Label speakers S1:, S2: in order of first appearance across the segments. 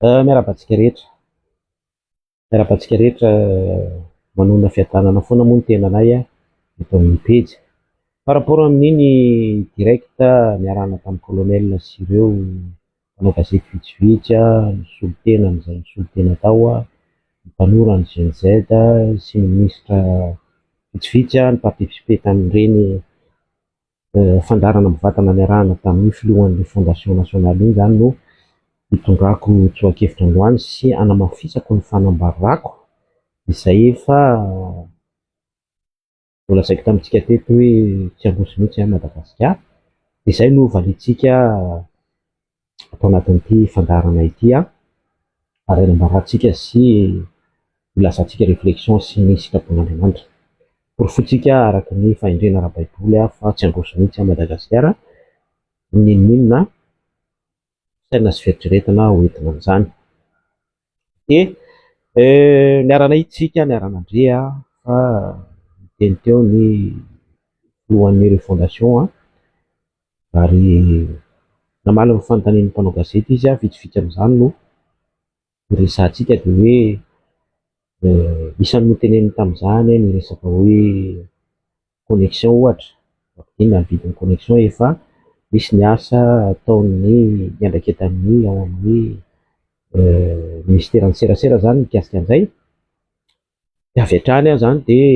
S1: Miarahaba antsika rehetra. Miarahaba antsika rehetra manonona fiadanana foana moa ny tenanay eto amin'ny pejy. Par rapport amin'iny direct niarahana tamin'ny colonel sy ireo mpanao gazety vitsivitsy, ny solontena izay nisolo tena tao, ny tanora ny Gen Z sy ny minisitra vitsivitsy ni-participer tamin'ireny fandaharana mivantana niarahana tamin'ny filohan'ny Fondation nationale iny izany no hitondrako tsoa-kevitra androany sy hanamafisako ny fanambarako izay efa nolazaiko tamintsika teto hoe tsy handroso mihitsy i Madagasikara. Izay no valiantsika atao anatin'ity fandaharana ity ary hanambarantsika sy hilazantsika réflexion sy ny sitrapon'Andriamanitra. Porofointsika araka ny fahendrena ara-baiboly fa tsy handroso mihitsy i Madagasikara n'inon'inona saina sy fieritreretana hoentina amin'izany. Dia niara-nahita niara-nandre fa niteny teo ny filohan'ny refondation ary namaly ny fanontanian'ny mpanao gazety izy, vitsivitsy amin'izany no noresahantsika dia hoe isan'ny noteneniny tamin'izany ny resaka hoe connexion ohatra, inona ny vidin'ny connexion efa misy ny asa ataon'ny iandraiketan'ny ao amin'ny ministeran'ny serasera izany mikasika an'izay. Dia avy hatrany aho izany dia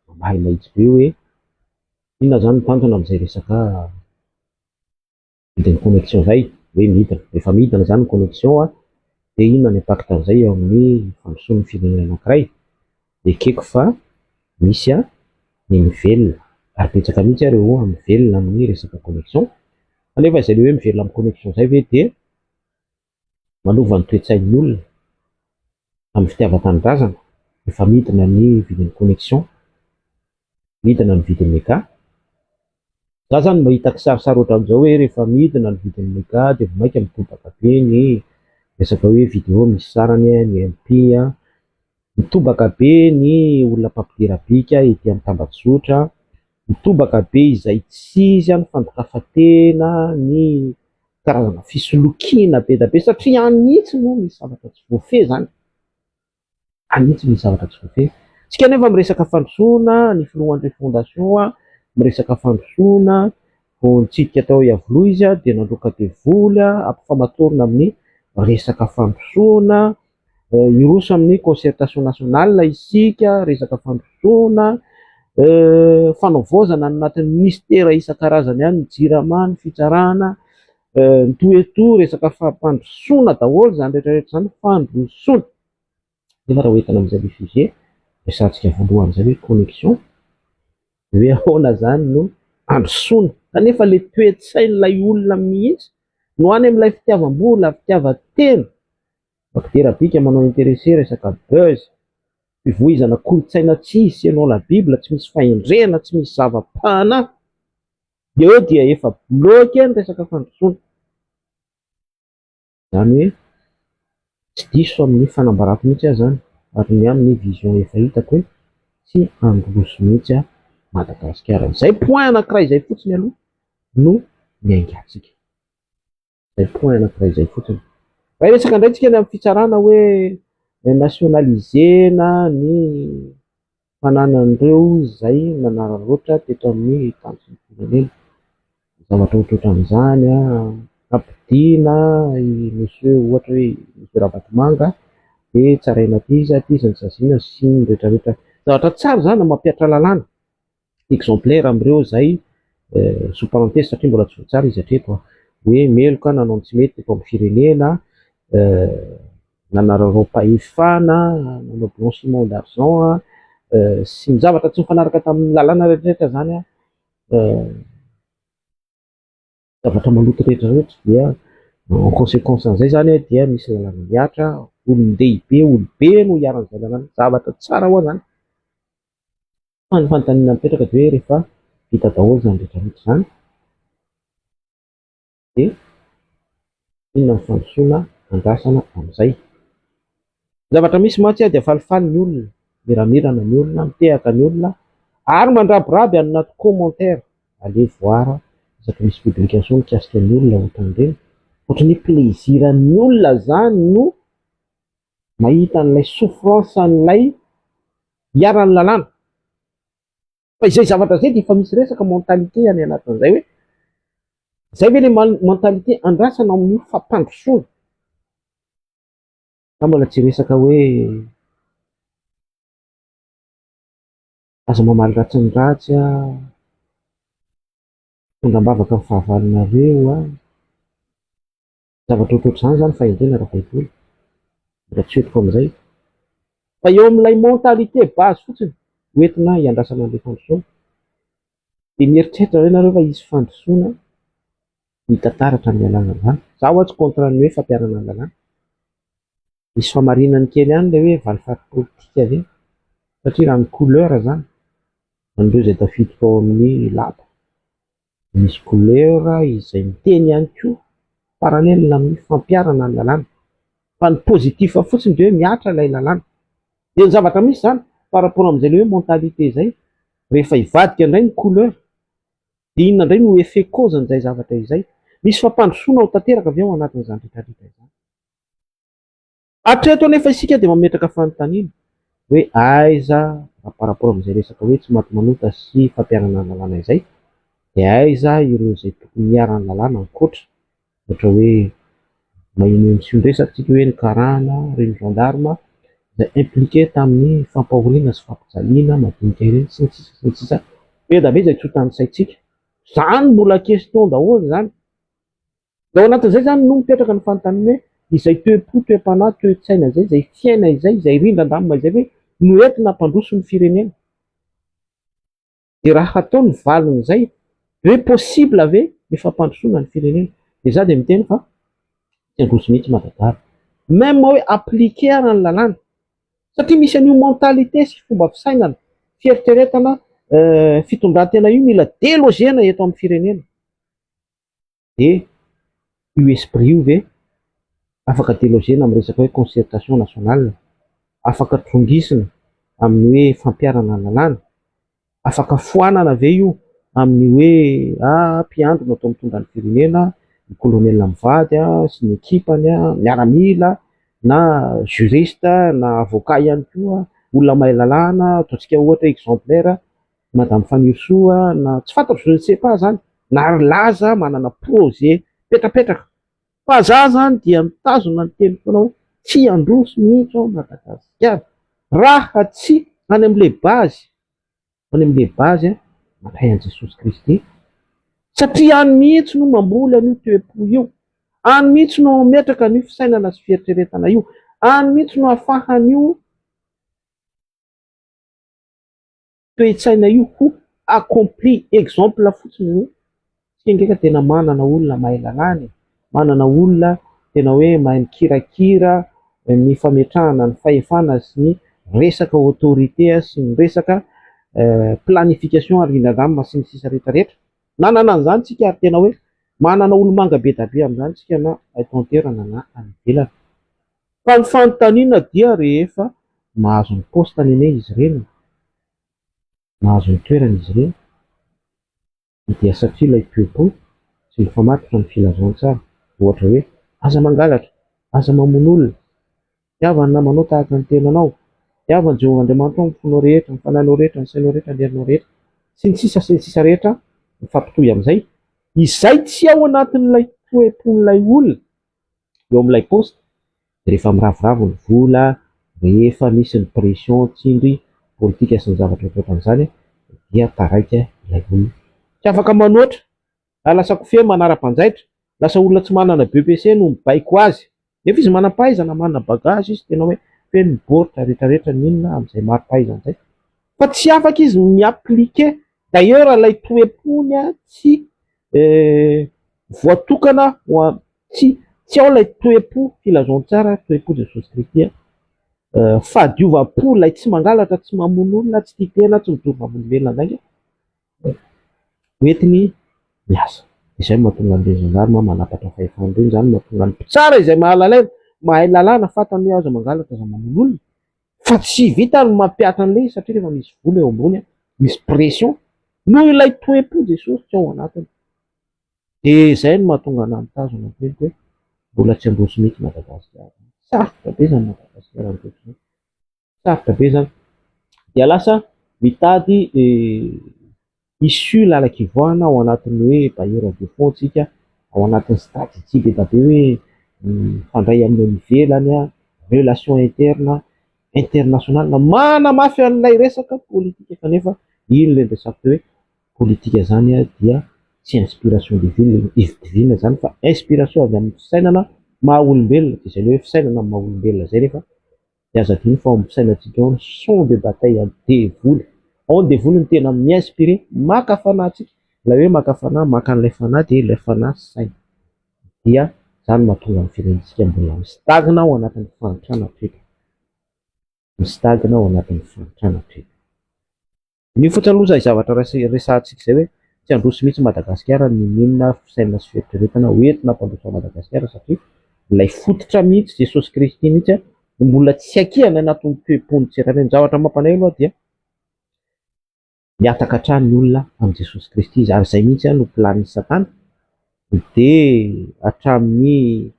S1: mamaly mahitsy be hoe inona izany ny tanjona amin'izay resaka vidin'ny connexion izay, hoe midina. Rehefa midina izany ny connexion dia inona ny impact an'izay eo amin'ny fandrosoan'ny firenena anankiray. Ekeko fa misy ny mivelona ary betsaka mihitsy ary ireo mivelona amin'ny resaka connexion. Kanefa izay ilay hoe mivelona amin'ny connexion izay ve dia manova ny toe-tsain'ny olona amin'ny fitiavan-tanindrazana rehefa midina ny vidin'ny connexion, midina ny vidin'ny mega. Za zany mahita kisarisary ohatran'izao hoe rehefa midina ny vidin'ny mega dia vao mainka mitobaka be ny resaka hoe vidéo misy sarany, ny MP, mitobaka be ny olona mpampidera bika ety amin'ny tambajotra, mitobaka be izay tsy izy ny fandokafa-tena, ny karazana fisolokiana be dia be satria any mihitsy no misy zavatra tsy voafehy zany. Any mihitsy misy zavatra tsy voafehy. Tsika nefa miresaka fandrosoana, ny filohan'ny refondation miresaka fandrosoana, vao nitsidika tao Iavoloha izy dia nandroaka devoly ampifamatorina amin'ny resaka fandrosoana, hiroso amin'ny concertation nationale isika, resaka fandrosoana, fanavaozana any anatin'ny ministera isan-karazany any, ny jirama, ny fitsarana, ny tout et tout, resaka fampandrosoana daholo izany rehetrarehetra izany, fandrosoana. Nefa raha hoentina amin'izay le sujet resahantsika voalohany izay hoe connexion, dia hoe ahoana izany no androsoana kanefa le toe-tsain'ilay olona mihitsy no any amin'ilay fitiavam-bola, fitiavan-tena, mampidera bika, manao intéressé, resaka buzz, fivoizana kolontsaina tsy izy selon la bible, tsy misy fahendrena, tsy misy zava-panahy, dia eo dia efa bloqué ny resaka fandrosoana. Izany hoe tsy diso amin'ny fanambarako mihitsy aho izany ary ny amin'ny vision efa hitako hoe tsy handroso mihitsy aho Madagasikara. Izay point anankiray izay fotsiny aloha no niaingantsika. Izay point anankiray izay fotsiny. Raha hiresaka indray tsika ny amin'ny fitsarana hoe nationaliser-na ny fananan'ireo izay nanararaotra teto amin'ny tany sy ny firenena. Zavatra ohatrohatran'izany, ampodiana i monsieur ohatra hoe monsieur Ravatomanga dia tsaraina aty izy, aty izy no saziana sy ny rehetrarehetra. Zavatra tsara izany mampihatra lalàna exemplaire amin'ireo izay sous parenthèse satria mbola tsy voatsara izy hatreto hoe meloka nanao ny tsy mety teto amin'ny firenena, nanararaom-pahefana, nanao blanchiment d'argent sy ny zavatra tsy mifanaraka tamin'ny lalàna rehetrarehetra izany, zavatra maloto rehetrarehetra dia en conséquence an'izay izany dia misy lalàna mihatra, olon-dehibe, olobe no iharan'izay lalàna, zavatra tsara ho'a izany. Fa ny fanontaniana mipetraka dia hoe rehefa vita daholo izany rehetrarehetra izany dia inona ny fandrosoana andrasana amin'izay. Ny zavatra misy mantsy dia falifaly ny olona, miramirana ny olona, mitehaka ny olona ary mandrabiraby any anaty commentaire. Allez voir isaky misy publication mikasika ny olona ohatran'ireny. Ohatran'ny hoe plaisir-n'ny olona izany no. Mahita an'ilay souffrance an'ilay iharan'ny lalàna. Fa izay zavatra izay dia efa misy resaka mentalité any anatin'izay hoe izay ve ilay mentalité andrasana amin'io fampandrosoana? Za mbola tsy resaka hoe aza mamaly ratsy ny ratsy a, mitondra am-bavaka ny fahavalonareo a, zavatra ohatrohatr'izany izany fahendrena ara-baiboly, mbola tsy entiko amin'izay. Fa eo amin'ilay mentalité base fotsiny hoentina hiandrasana an'ilay fandrosoana, dia mieritreritra ve nareo fa hisy fandrosoana ho hita taratra amin'ny alalan'izany? Za ho'a tsy contre ny hoe fampiharana ny lalàna. Misy famarinany kely ihany ilay hoe valifaty politika ve? Satria raha ny couleur izany, an'ireo izay tafiditra ao amin'ny lapa, misy couleur izay miteny ihany koa parallèle amin'ny fampiharana ny lalàna. Fa ny positif fotsiny dia hoe mihatra ilay lalàna. Dia ny zavatra misy izany par rapport amin'izay ilay hoe mentalité izay, rehefa hivadika indray ny couleur, dia inona indray no effet cause-n'izay zavatra izay? Misy fampandrosoana ho tanteraka ve ao anatin'izany rehetra rehetra izany? Hatreto anefa isika dia mametraka fanontaniana hoe aiza raha par rapport amin'izay resaka hoe tsy maty manota sy fampiharana ny lalàna izay dia aiza ireo izay tokony hiharan'ny lalàna ankoatra ohatra hoe maheno misioin-dresaka tsika hoe ny karana, ireny gendarme izay impliqué tamin'ny fampahoriana sy fampijaliana madinika ireny sy ny sisa sy ny sisa be dia be izay tsy ho tanisaintsika. Izany mbola question daholo izany. Dia ao anatin'izay izany no mipetraka ny fanontaniana hoe izay toe-po, toe-panahy, toe-tsaina izay, izay fiaina izay, izay rindran-damina izay ve no entina hampandroso ny firenena? Dia raha hatao ny valin'izay, dia hoe possible ve ny fampandrosoana ny firenena? Dia izaho dia miteny fa tsy handroso mihitsy Madagara. Même hoe appliquer ara ny lalàna. Satria misy an'io mentalité sy fomba fisainana, fieritreretana, fitondran-tena io mila delogena eto amin'ny firenena. Dia io esprit io ve afaka delogena amin'ny resaka hoe concertation nationale? Afaka trongisina amin'ny hoe fampiharana ny lalàna? Afaka foanana ve io amin'ny hoe ah mpiandry no atao mitondra ny firenena, ny colonel mivady sy ny ekipany, miaramila na juriste na avocat ihany koa, olona mahay lalàna, ataontsika ohatra hoe exemplaire Madame Fanirisoa na tsy fantatro je ne sais pas zany na ry Laza manana projet mipetrapetraka fa za zany dia mitazona ny teny foana hoe tsy handroso mihitsy ao Madagasikara raha tsy any amin'ilay base any amin'ilay base mandray an'i Jesosy Kristy satria any mihitsy no mamboly an'io toe-po io any mihitsy no mametraka an'io fisainana sy fieritreretana io any mihitsy no ahafahan'io toe-tsaina io ho accompli, exemple fotsiny hoe tsika ange ka tena manana olona mahay lalàna e, manana olona tena hoe mahay mikirakira ny fametrahana ny fahefana sy ny resaka autorité sy ny resaka planification ary rindran-dramina sy ny sisa rehetra rehetra. Nanana an'izany tsika ary tena hoe manana olomanga be dia be amin'izany tsika na eto an-toerana na any ivelany. Fa ny fanontaniana dia rehefa mahazo ny poste-ny anie izy ireny, mahazo ny toerany izy ireny, dia satria ilay toe-po tsy mifamatotra amin'ny filazantsara, ohatra hoe aza mangalatra, aza mamono olona, tiava ny namanao tahaka ny tenanao, tiava an'i Jehovah Andriamanitrao amin'ny fonao rehetra, ny fanahinao rehetra, ny sainao rehetra, ny herinao rehetra, sy ny sisa sy ny sisa rehetra mifampitohy amin'izay, izay tsy ao anatin'ilay toe-pon'ilay olona eo amin'ilay poste rehefa miraviravy ny vola, rehefa misy ny pression, tsindry politika sy ny zavatra ohatrohatran'izany dia taraiky ilay olona. Tsy afaka manoatra na lasa kofehy manara-panjaitra, lasa olona tsy manana BEPC no mibaiko azy, nefa izy manam-pahaizana, manana bagage izy, tena hoe feno ny baoritra rehetrarehetra ny inona amin'izay mari-pahaizana izay, fa tsy afaka izy mi-appliquer, d'ailleurs ilay toe-pony tsy voatokana ho Tsy tsy ao ilay toe-po filazantsara, toe-po Jesosy Kristy a. Fahadiovam-po ilay tsy mangalatra, tsy mamono olona, tsy tia tena, tsy mijoro vavolombelona lainga. Hoentiny miasa. Izay no mahatonga an'ireny gendarme manapatra fahefana ireny, izany no mahatonga ny mpitsara izay mahalala, mahay lalàna, fantany hoe aza mangalatra, aza mamono olona. Fa tsy vita ny mampihatra an'ilay izy satria rehefa misy vola eo ambony, misy pression, noho ilay toe-po Jesosy tsy ao anatiny. Dia izay no mahatonga anah mitazona ny teniko hoe mbola tsy handroso mihitsy Madagasikara. Sarotra be izany Madagasikara amin'izao fotoana izao. Sarotra be izany. Dia lasa mitady issue lalan-kivoahana ao anatin'ny hoe bailleur de fonds tsika, ao anatin'ny stratégie be dia be hoe mifandray amin'ny any ivelany, relation interne, internationale, manamafy an'ilay resaka politika kanefa iny ilay niresako teo hoe politika izany dia tsy inspiration divine, divine izany fa inspiration avy amin'ny fisainana maha olombelona, dia izay ilay hoe fisainana maha olombelona izay nefa dia aza adino fa ao amin'ny fisainantsika ao ny champ de bataille an'ny devoly, ao ny devoly no tena mi-inspirer, maka fanahy antsika, ilay hoe maka fanahy, maka an'ilay fanahy dia ilay fanahy saina, dia izany no mahatonga ny firenentsika mbola mistagne ao anatin'ny fahantrana hatreto, mistagne ao anatin'ny fahantrana hatreto. Diniho fotsiny aloha izay zavatra resahantsika izay hoe tsy handroso mihitsy Madagasikara n'inon'inona fisainana sy fieritreretana ho entina hampandroso an'i Madagasikara satria ilay fototra mihitsy Jesosy Kristy mihitsy no mbola tsy akihana anatin'ny toe-pon'ny tsirairay. Ny zavatra mampalahelo aho dia mihataka hatrany ny olona amin'i Jesosy Kristy izy ary izay mihitsy no planin'i Satana dia hatramin'ny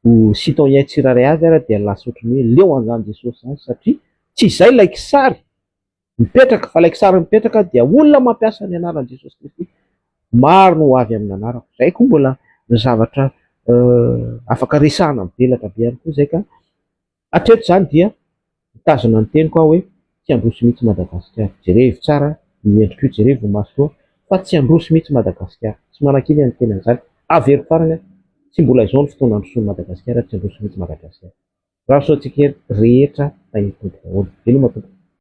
S1: ho citoyen tsirairay avy ary dia lasa ohatran'ny hoe leo an'izany Jesosy izany satria tsy izay ilay kisary mipetraka fa ilay kisary mipetraka dia olona mampiasa ny anaran'i Jesosy Kristy. Maro no ho avy amin'ny anarako. Izay koa mbola ny zavatra afaka resahana mivelatra be ihany koa izay ka. Hatreto izany dia mitazona ny teniko aho hoe tsy handroso mihitsy Madagasikara. Jerevo tsara io endriko io, jerevo io masoko io fa tsy handroso mihitsy Madagasikara. Tsy manan-kery aho niteny an'izany. Averiko farany aho, tsy mbola izao ny fotoana handrosoan'i Madagasikara, tsy handroso mihitsy Madagasikara. Rary soa antsika rehetra tahin'ny Tompo daholo. Veloma tompoko.